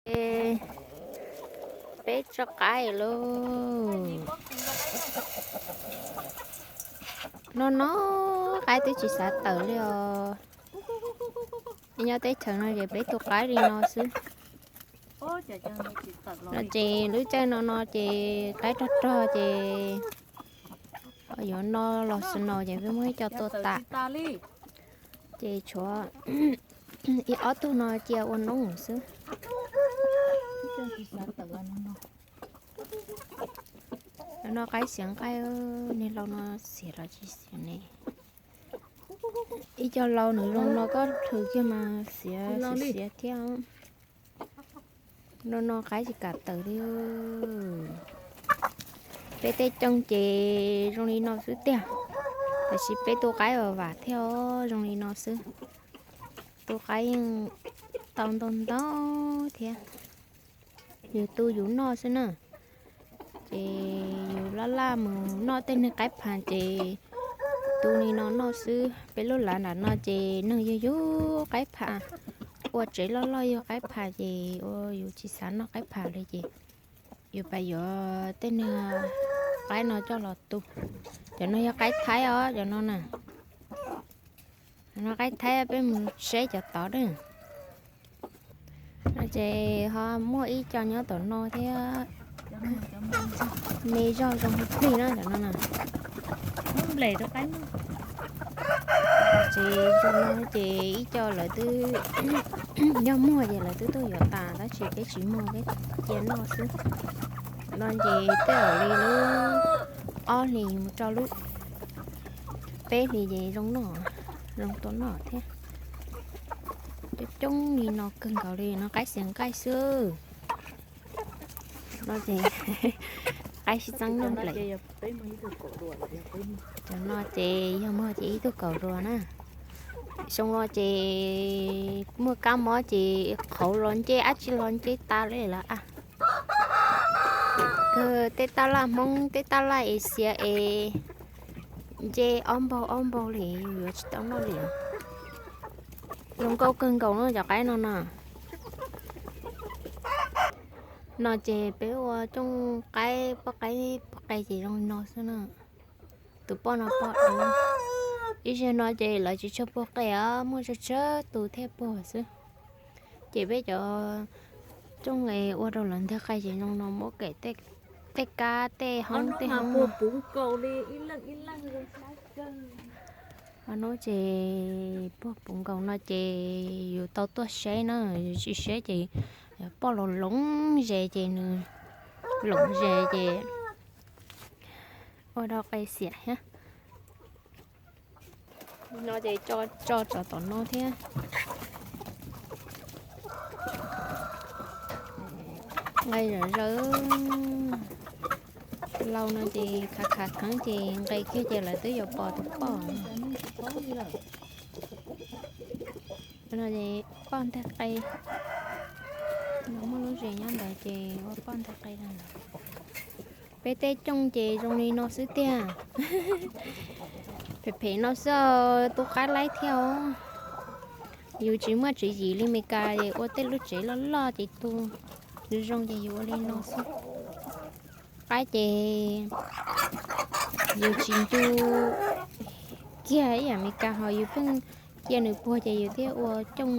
Ces peb tso qaib lauj. No no, qaib twb tsis xav tawm li os. Nyob teb chaws no ces peb tu qaib li no xwb. No ces lub caij no no ces qaib rog rog ces yuav no los snow ces peb muab ib co tua tas. Ces tshuav ib ob tug no cia ua noob xwb. No qaib xiav nqaij, niag hlau no xiav los tsis xiav ne. Ib co hlau nws zoo no koj plhws kiag mas xiav xiav thiab. No no qaib tsis kam tawm li. Peb tej cooj ces zoo li no xwb tiag, tiam sis peb tu qaib vam vam thiab os, zoo li no xwb. Tu qaib yeej tau ntau ntau thiab. Yus tu yus noj xwb na, ces yus laj laj mus noj tej niag qaib phas ces tu li no noj xwb. Peb lub lav nram no ces neeg yug yug qaib phas, ua tsev loj loj yug qaib phas ces ua yus tsis xav noj qaib phas li ces yus pab yuav tej niag qaib no coj los tu. Cov no yog qaib thaib os, cov no na. No qaib thaib, peb mus saib cov tod na. No ces ho muaj ib co nyob tom no thiab. Me zog zoo plig na cov no na. Ces zoo no ces ib co lawv twb, yog muag ces lawv twb tuaj yuav tas tab sis peb tsis muag, peb cia noj xwb. No ces tej zaum li lub ob hlis mus rau lub peb hlis ces zoo noj, zoo tua noj thiab. Coob coob li no kawg nkaus li no, qaib xiav nqaij xwb. No ces qaib sib txeeb noj nplaim. Cov no ces yog muag ces ib tug kaum ruas na. Xyoo no ces muaj kab mob ces qhauv los nce, dab tsi los nce tas li lawm a. Kawg tej taj laj Hmoob, tej taj laj Asia es nce ob npaug ob npaug li yus yuav tsis tau noj li. Zoo nkauj kawg nkaus no cov qaib no na. No ces peb ua cooj qaib, poj qaib puag qe ces zoo no xwb na. Tus poj no poj dawb. Ib zaug no ces lawv tsis tshua puag qe os, muaj tsawg tsawg tus thiaj puag xwb. Ces peb cov cooj es ua rau lawv nteg qe ces zoo no muab kem tej kab tej hoob tej hoob no. Ho no ces puag puv nkaus no ces yus tau tuaj saib na, yus tsis saib ces poj los loov zes ces nws loov zes ces ua rau qe xiam thiab. No ces tso tsov tom no thiab. Nqaij zom zaws. Laus no ces khav khav theeb ces nqis kiag ces lawv twb yuav pom tus poj. No ces poj nteg qe. No muaj lub zes nyob ntawd ces ua poj nteg qe no. Peb tej cooj ces zoo li no xwb tiag. Phem phem no xwb, tu qaib laib thiab os. Yus tsis muaj tswv yim li Meskas es ua tej lub tsev loj loj ces tu zoo zoo ces yus ua li no xwb. Qaib ces yus tsis ncu kiag ib yam Meskas ho yus pheej cia nws puag ces yus thiaj ua cooj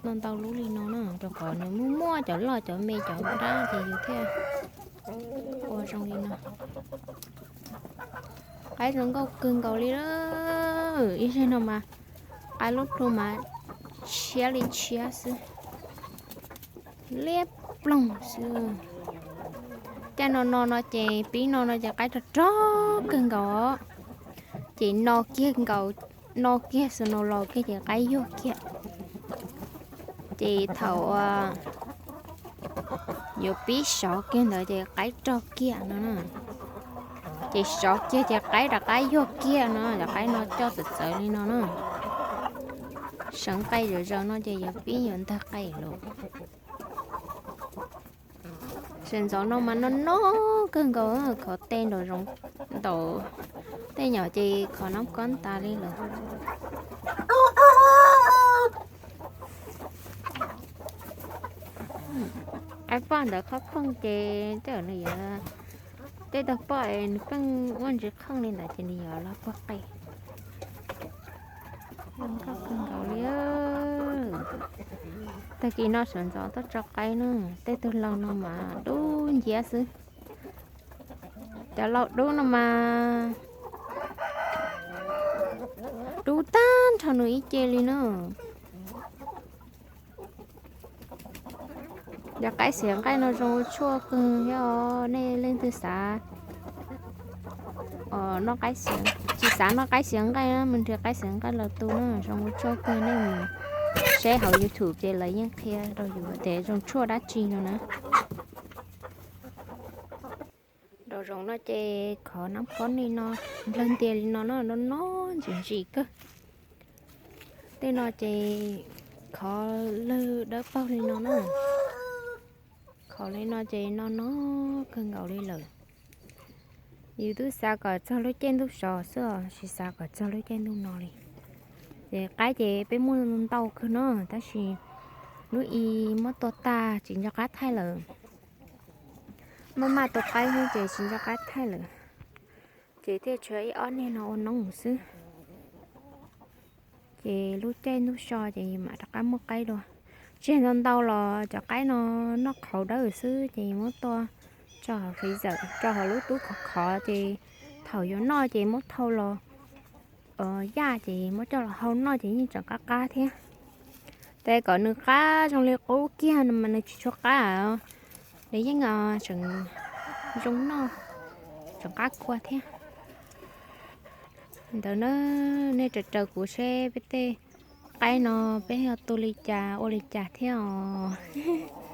ntau ntau lub li no na, rau qhov nws muaj muaj cov loj cov me cov nrab ces yus thiaj ua zoo li no. Qaib zoo nkauj kawg nkaus li lawm, ib zaug no mas qaib lub plhu mas tshiab li tshiab xwb, liab ploog xwb. Caij no no no ces pib no no ces qaib rog rog kawg nkaus, ces no kiag nkaus, no kiag snow los kiag ces qaib yuag kiag. Ces thaum yuav pib sov kiag ntawd ces qaib rog kiag no na. Ces sov kiag ces qaib rov qab yuag kiag no, cov qaib no coj txawv txawv li no na. Seev qe zom zaws no ces yuav pib yuav ntag qe lawm. Sawv ntxov no mas no no kawg nkaus, khov tej nraum zoov ntaum tej nyom ces khov nab kob tas li lawm. Qaib poj ntawd qhov khoom ces tej zaum nws yuav, tej tug poj es nws pheej muaj ntsis khoom li ntawd ces nws yuav los puag qe. Nkauj kawg nkaus li. Tag kis no sawv ntxov tuaj tso qaib na, tej tug laus no mas dub nciab xwb. Cov laus dub no mas dub tag nrho nws ib ce li na. Cov qaib xiav nqaij no zoo ua tshuaj kawg thiab os, nej leej twg xav noj qaib xiav, tsis xav noj qaib xiav nqaij na, mus nrhiav qaib xiav nqaij los tu na, zoo ua tshuaj kawg, nej mus saib hauv YouTube ces lawv yeej qhia rau yus tias zoo tshuaj dab tsi no na. Nraum zoov no ces khov nab pob no nplawg ntias li no no, no ntsim ntsim kawg. Tej no ces khov lawg dawb paug li no na. Khov li no ces no no kawg nkaus li lawm. Yus twb xav kom txog lub caij ntuj so xwb os, tsis xav kom txog lub caij ntuj no li. Ces qaib ces peb muaj ntau kawg no, tab sis lub ib muab tua tag tsis nco qab thaij lawm. Maj maj tua qaib xwb ces tsis nco qab thaij lawm, ces thiaj tshuav ib ob niag no ua noob xwb. Ces lub caij ntuj so ces mam rov qab muaj qaib dua. Tseg ntau ntau los cov qaib no noj qhauv dawb xwb ces muab tua tso hauv freezer, tso hauv lub tub khov khov ces thaum yuav noj ces muab thau los yaj ces muab coj los hau noj ces yeej tseem qab qab thiab. Ces kom nws qab zoo li qub kiag no mas nws tsis tshua qab, nws yeej tseem zoo noj, tseem qab kua thiab. Ntawd na, nej raws raws kuv seb peb tej qaib no peb yuav tu li cas ua li cas thiab os.